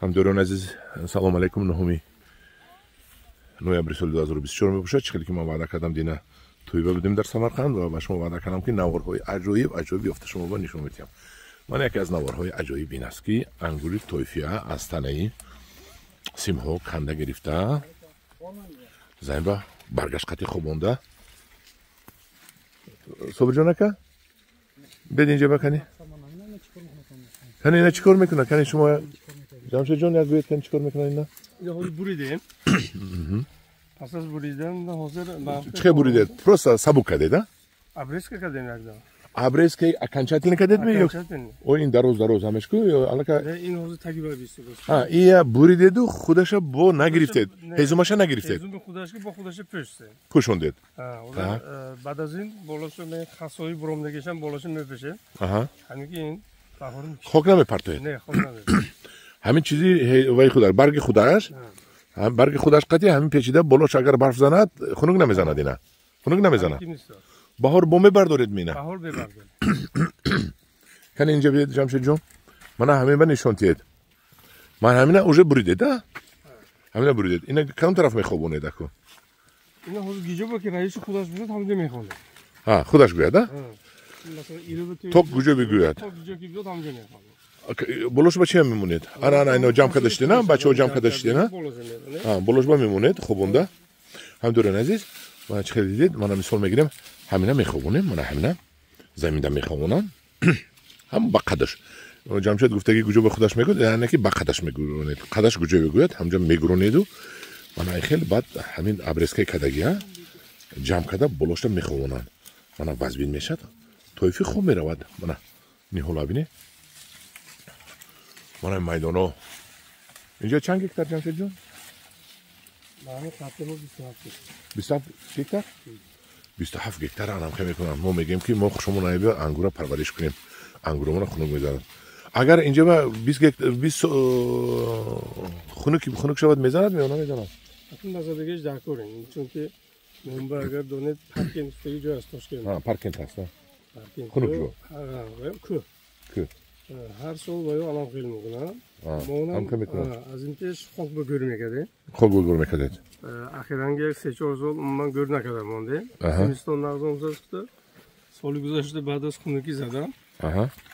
Ҳамдорон азиз, салом алейкум. 9 ноябри соли 2024 мебошад. Чӣ хеле ки ман ваъда кардам, дина тӯйба будем дар Самарқанд ва ба шумо ваъда кардам, ки наворҳои аҷоиб аҷоиб ёфта шумо ба нишон медиҳам. Ман яке аз наворҳои аҷоиб ин аст, ки ангури тойфия аз танаи симҳо канда гирифта, замин баргашт қати хобонда. Собирҷон ака, бед инҷа ба кани. Кани ина чӣ кор мекунад? Кани шумо Ҷамшедҷон як гӯед, кани чӣ кор мекунад ина? Ина ҳозир буридем. Пас аз буридан ҳозир чӣ хел буридед? Просто сабук кардед, а? Обрезка кардем якдам. Обрезка окончательно кардед ми ё? О, ин дароз дароз ҳамеш ку ё алака? Ин ҳозир таги ба бисту. А, ия буридеду худаша бо нагирифтед. Ҳезумаша нагирифтед. Ҳезуми худашки бо худаша пӯште. Пӯшондед. Баъд аз ин болошу ме хасои буромдагишам болошу мепӯшем. Ҳамин ки ин хок намепартоед? Не, хок намепартоед. Ҳамин чизи вай худаш, барги худаш, барги худаш қатъи ҳамин печида болош агар барф занад, хунук намезанад ина. Хунук намезанад. Баҳор бо мебардоред мина? Баҳор мебардорем. Кани инҷа биед, Ҷамшедҷон. Мана ҳамин ба нишон тиед. Ман ҳамина уже буридед, а? Ҳамина буридед. Ина кадом тараф мехобонед аку? Ина ҳозир гиҷо ки раиси худаш бошад, ҳамҷо мехонад. Ҳа, худаш гӯяд, а? То куҷо бигӯяд? То куҷо ки биёд, ҳамҷо мехонад. Болош ба чи мемонед? Ана ана ино ҷамъ карда шудена, бачаҳо ҷамъ карда шудена. Болош ба мемонед, хобонда. Ҳамдорон азиз, мана чӣ хеле дидед, мана мисол мегирем, ҳамина мехобонем, мана ҳамина заминда мехобонам. Ҳам ба қадаш. Ҷамшед гуфтаги куҷо ба худаш мегӯяд, яъне ки ба қадаш мегӯронед. Қадаш куҷо бигӯяд, ҳамҷо мегӯронеду. Мана хел баъд ҳамин обрезкаи кардагия ҷамъ карда болошта мехобонанд. Мана вазбин мешад, тойфи хуб меравад. Мана ниҳола бинед. Мана майдоно. Инҷо чанд гектар, Ҷамшедҷон? 27 гектар? 27 гектар анамхе мекунам. Мо мегӯем, ки мо хушомон наебиё ангура парвариш кунем. Ангуромона хунук мезанад. Агар инҷа ба 20 гектар 20 хунук хунук шавад, мезанад ё намезанад? Акун назардагиш даркорем, чунки мунба агар донед паркинг ҷо аст Тошкент. Ҳа, паркинг аст, хунук ҷо. Кӯ. Кӯ. Ҳар сол ва ё алам хел мекунад. Аз ин пеш хок ба гӯр мекардем. Хок ба гӯр мекардед. Ахиранги як 3-4 сол умуман гӯр накарда мондем. Зимистон нағз гузашт. Соли гузашта баъд аз хунукӣ задам. Ба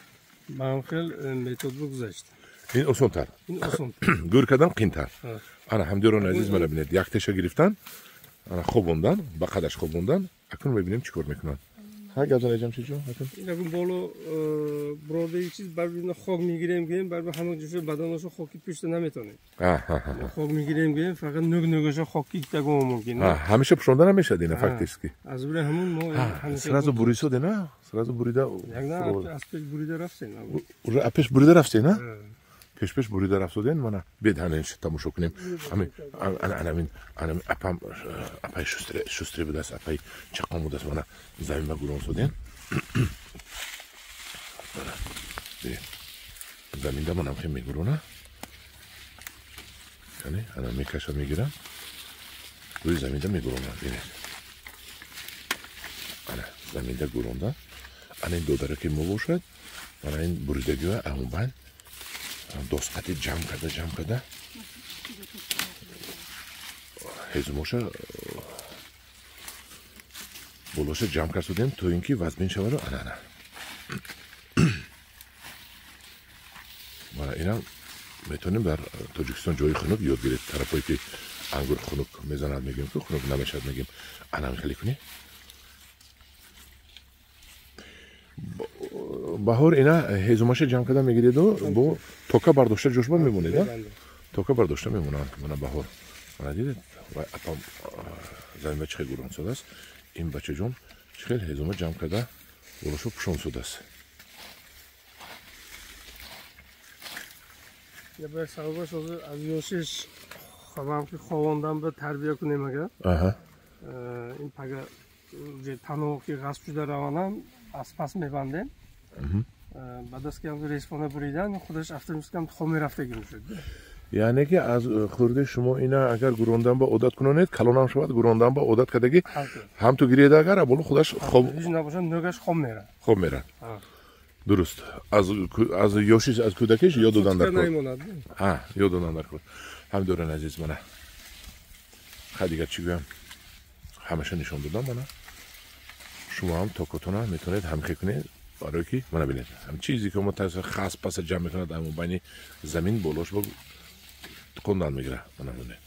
ҳам хел метод гузашт. Ин осонтар. Ин осонтар. Гӯр кардан қиинтар. Ана ҳамдиёрони азиз, мана бинед, як теша гирифтан, ана хобондан, ба қадаш хобондан. Акнун мебинем чӣ кор мекунанд. Ҳа, гап занед, Ҷамшедҷон. Инакун боло буродагӣ чиз бар хок мегирем, гӯем, бар ҳама ҷоша баданоша хоки пӯшта наметонем. Хок мегирем, гӯем, фақат нӯг нӯгаша хоки иктагон мумкин. Ҳамеша пӯшонда намешад ина фактически. Аз бури ҳамун мо сразу бурисоде, на? Сразу бурида. Аз пеш бурида рафтем. Уже аз пеш бурида рафтем, на? Пеш пеш бурида рафтоден, мана бед ҳанин тамошо кунем. Ҳамин анамин анамин апам апай шустре шустре будааст, апай чақон будааст, мана замин ба гурон соден. Мана заминда манам хел мегурона. Яъне ана мекаша мегирам. Рӯи заминда мегуронам, бинед. Ана заминда гуронда. Ана ин додараки мо бошад, мана ин буридагиҳо амубан досқати ҷамъ карда ҷамъ карда ҳезумоша болоша ҷамъ кардодем, то ин ки вазбин шаваду. Ана ана мана инам метавонем дар Тоҷикистон ҷои хунук ёд гиред. Тарафҳое ки ангур хунук мезанад, мегӯем, ки хунук намешавад, мегӯем, анам хеле кунӣ. Баҳор ина ҳезумаша ҷамъ карда мегиреду бо тока бардошта ҷошба мемонед, тока бардошта мемонанд. Мана баҳор, мана дидед, вай апам заминба чӣ хел гурон содааст. Ин бачаҷон чӣ хел ҳезума ҷамъ карда болошо пӯшон содааст. Сабабаш ҳозир аз ёшиш хабам ки ховондан ба тарбия кунем агар. Ин пага танҳо ки ғасб шуда раванам, аз пас мебандем. Баъд аз ки ресмона буридан, худаш автоматикам хоб мерафтагӣ мешуд. Яъне ки аз хурди шумо ина агар гурондан ба одат кунонед, калонам шавад, гурондан ба одат кардагӣ, ҳам ту гиреда агар, боло худаш хоб ҳеҷ набошад, нӯгаш хоб мерад. Хоб мерад. Дуруст, аз ёшиш, аз кӯдакиш ёд додан дар кор. Ёд додан дар кор. Ҳамдоран азиз, мана хай дигар чӣ гӯям, ҳамаша нишон додам. Мана шумо ҳам токотона метавонед ҳамхе кунед, барое ки мана бинед, ҳам чизе ки мо хас паса ҷамъ мекунад, аммо байни замин болош ба қондан мегирад. Мана бинед,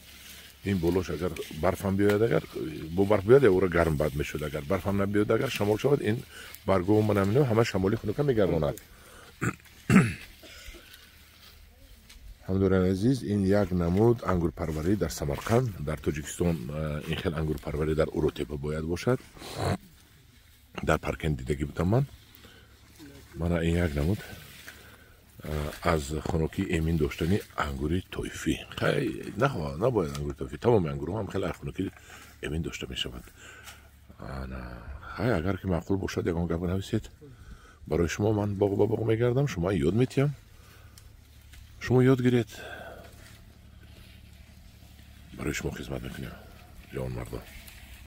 ин болош агар барфам биёяд, агар бо барф биёяд, ӯро гарм бад мешуд. Агар барфам набиёяд, агар шамол шавад, ин баргу мана мино ҳама шамоли хунука мегардонад. Ҳамдорани азиз, ин як намуд ангурпарварӣ дар Самарқанд, дар Тоҷикистон ин хел ангурпарварӣ дар Уротепа бояд бошад. Дар Паркент дидагӣ будам ман. Мана ин як намуд аз хунукӣ эмин доштани ангури тоифӣ. Хай набояд ангури тоифӣ, тамоми ангурҳо ҳам хеле аз хунукӣ эмин дошта мешавад. Хай агар ки маъқул бошад, ягон гап нависед. Барои шумо ман боғ ба боғ мегардам, шумо ёд метиҳам, шумо ёд гиред, барои шумо хизмат мекунем, ҷавонмардон.